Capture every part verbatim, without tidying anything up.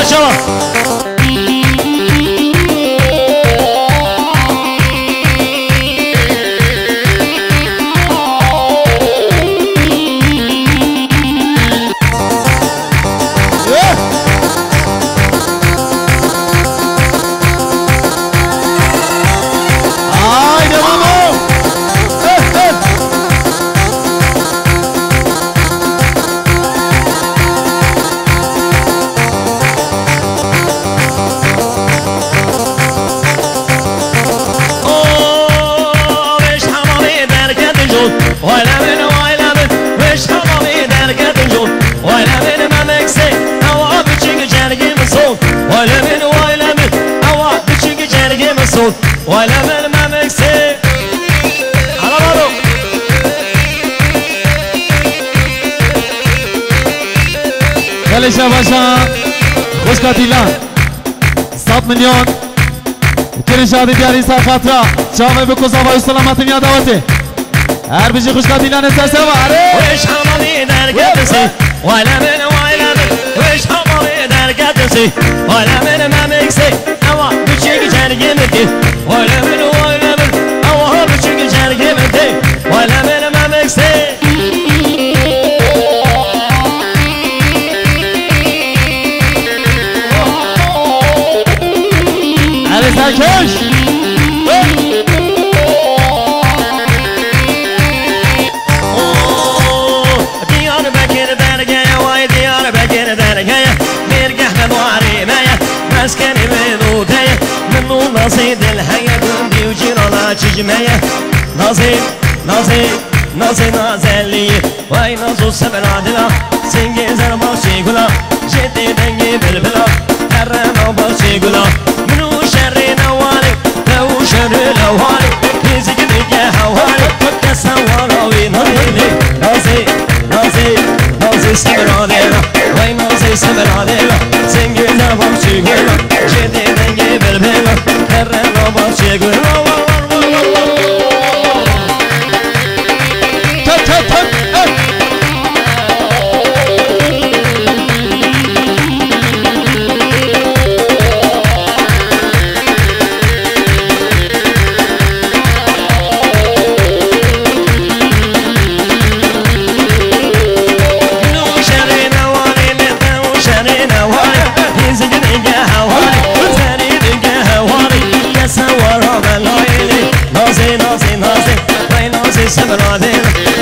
Çawa. Haydi Mamo! Eh, eh! O, weş hamamê derket jot, wayla min, wayla min, weş hamamê derket jot, wayla min, memek sê, ewa biçik cergê min sot, wayla min, wayla min, ewa biçik cergê min sot, wayla min, memek sê. Ala balo. Gelê şabaşa xwişka Dîlan. Sed milyon. Kirin şadî diyarî ser xatira. Çavê bi ku zavayê û selametî ya dawetê. Her bijî xwişka Dîlanê ser seva. Erê! Weş hamamê derket sê. Wayla min, wayla min. Weş hamamê derket sê. Wayla min, memek sê. Ewa biçik cergê min kê. Wayla min, wayla min. Ewa biçik cergê min kê. Wayla min, memek sê. Erê serkeş! Diyarbekir dergeye, vay Diyarbekir dergeye, mêrgeh me warê me ye, meskenê me nûke ye, min û Nazê dil heye, gundî û cîrana çijme ye. Nazê, Nazê, Nazê nazeliyê. Vay nazo semra dila, singê zerbaşê gula, jê tê dengê bilbila, herrema başê gula. Min û şerê newalê, te û şerê lewalê, hêzî gidike hewalê, kesa wara wî nayê. Nazê, nazê, nazê semra dila, vay nazê semra dila, singê zerbaşê gula, jê tê dengê bilbila, herrema başê gula. Tek, tek, tek, tek. Nazê, nazê, nazê, vay nazê semra dê,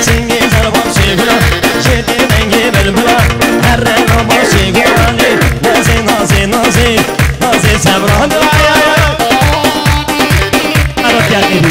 singê zerbaşê gula, jê tê dengê bilbila, herre nabaşê gula lê, nazê, nazê, nazê, nazê semra dê. Ara fiyat edin.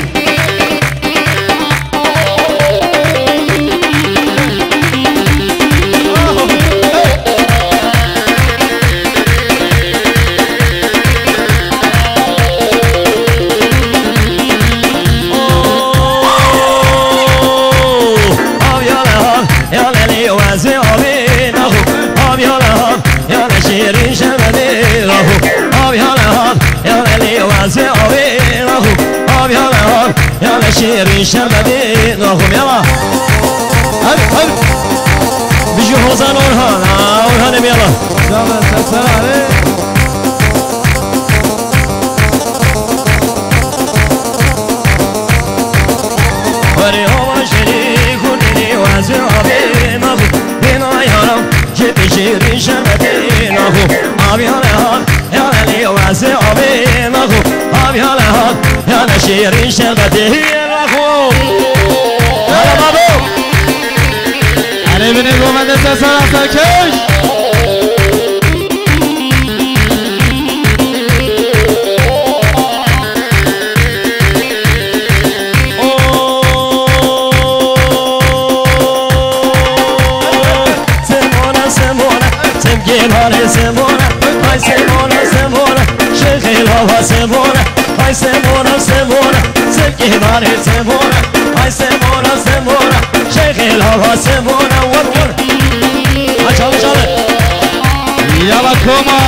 Şêrîn şerbetê naxum yala. Hadi, hadi. Bijî Hozan Orhan. Ha, Orhan'ım yala. Sağ ol, sen, sen abi. Were hava şerî kurdî wazî avê naxum. Bêna yaram, jê pê şêrîn şerbetê naxum. Avê yala hat. Yala lê wazê avê naxo, av yala hat, yala şêrîn şerbetê hîyê naxo. Yala babo. Erê binê gomende te sara serkeş. Semona, semona, semkê malê semona. Ay semona, semona, şêxê lava semona. Ay semona, semona, semkê malê semona. Ay semona, semona, şêxê lava semona. Vur, vur. Ha, çalı, çalı. Yala koma.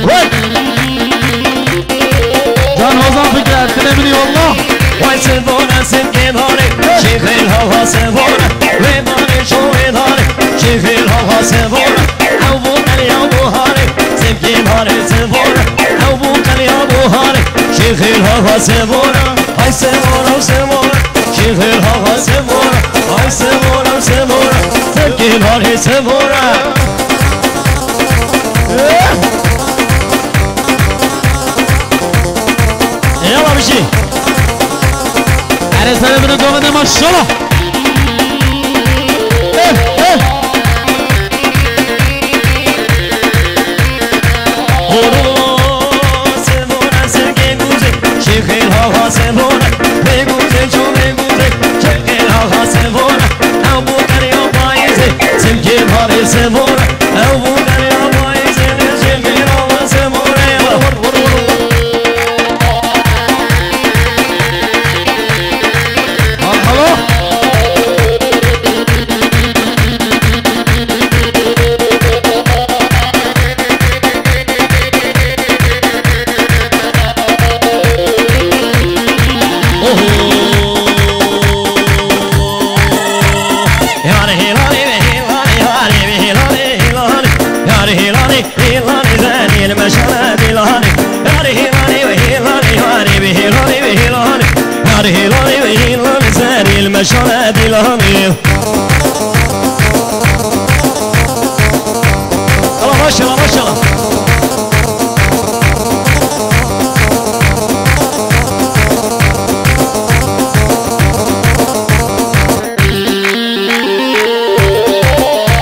Vur. Can Hozan Fikret, dilê min î wallah. Vay sevona, sevgê dare, şêxê lava sevona, wê dare, şo wê dare, Şêxêl hawa Sevora, ew bû qeliya buharê. Semkê barê Sevora, ew bû qeliya buharê. Şêxêl hawa Sevora, ay Sevora, Sevora. Şêxêl hawa Sevora, ay Sevora, Sevora. Semkê barê Sevora. Eh! Eyvallah bir şey. Erê serê bine govende maşallah. Eh, eh. Horo, Sevora, Sevge Guze, Şêxêl hawa Sevora, Bê Guze, Ço Bê Guze, Şêxêl hawa Sevora, ew bû qeliya payîzê, Semkê barê Sevora, ew bû qeliya payîzê, Şêxêl hawa Sevora, ya. Hor, hor, hor, hor. Marhaba. Oho. Yare hêlanê ve hêlanê, yare ve hêlanê, hêlanê. Yare hêlanê, hêlanê, zenê li meşane dîlanê. Yare hêlanê ve hêlanê, yare ve hêlanê ve hêlanê. Yare hêlanê ve hêlanê, zenê li meşane dîlanê. Ala maşallah, maşallah.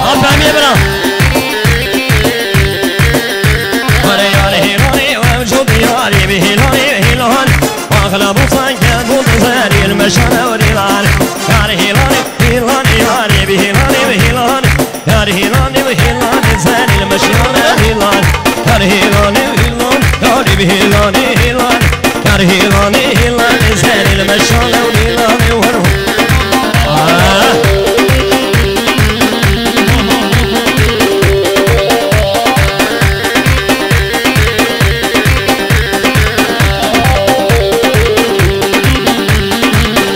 Aferin bira. Hare yare hêlanê, ew jodî yare bi hêlanê, hêlan. Axla bu sanke bu dizerî meşane û dîlan. Yare hêlanê, hêlanê, yare bi hêlanê, bi hêlan. Yare hêlanê, bi hêlanê, zenê li meşane hêlan. Yare hêlanê, hêlan, yare bi hêlanê, hêlan. Yare hêlanê, hêlanê, zenê li meşane û hêlanê wer. Ah.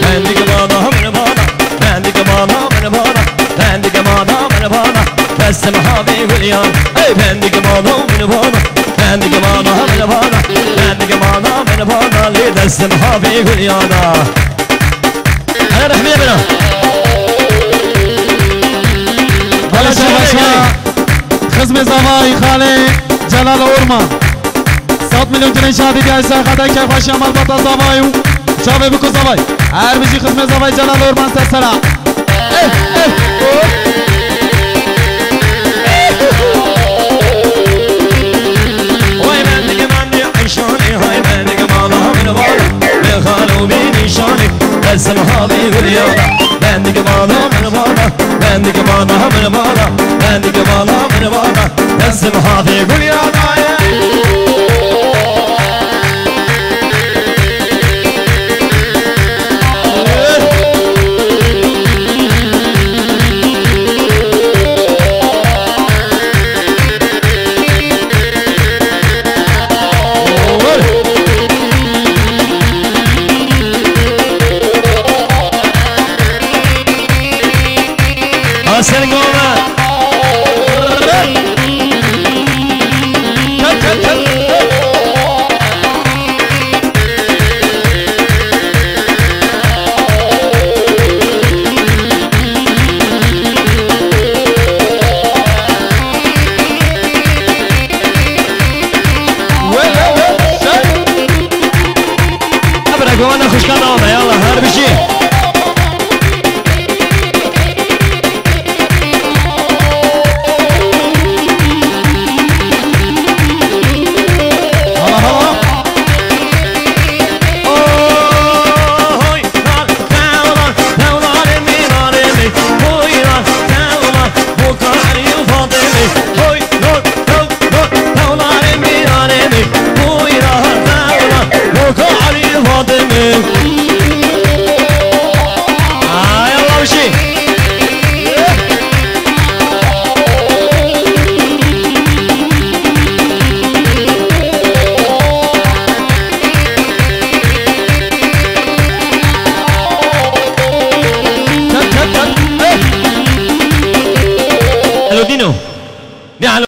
Bendik bana, min bana, bendik bana, min bana, bendik bana, min bana, destim havê gulyan. Ey bendik bana, min bana, bendik bana, min bana, bendik bana, min bana, lê destim havê gulyana. Hele rehmê bira. Hele şebaşa. Xizmê zavayî xalê Celal Orman. Sed milyon tirên şadî diya ser xata kefbaşiya malbata zavayî û çavê biko zavayî. Her bijî xizmê zavayî Celal Orman ser sera. Eh, eh, oh. Vay bendik, bendik, Şanê hay bendik mala min bala, bi xalo bî nîşanê, destim havê gulyana. Bendik mala min bala, bendik mala min bala, bendik mala min bala, destim havê gulyana ye. Ebra, gowana xwişka dawame, yallah, her bijî. Hala, hala. Yani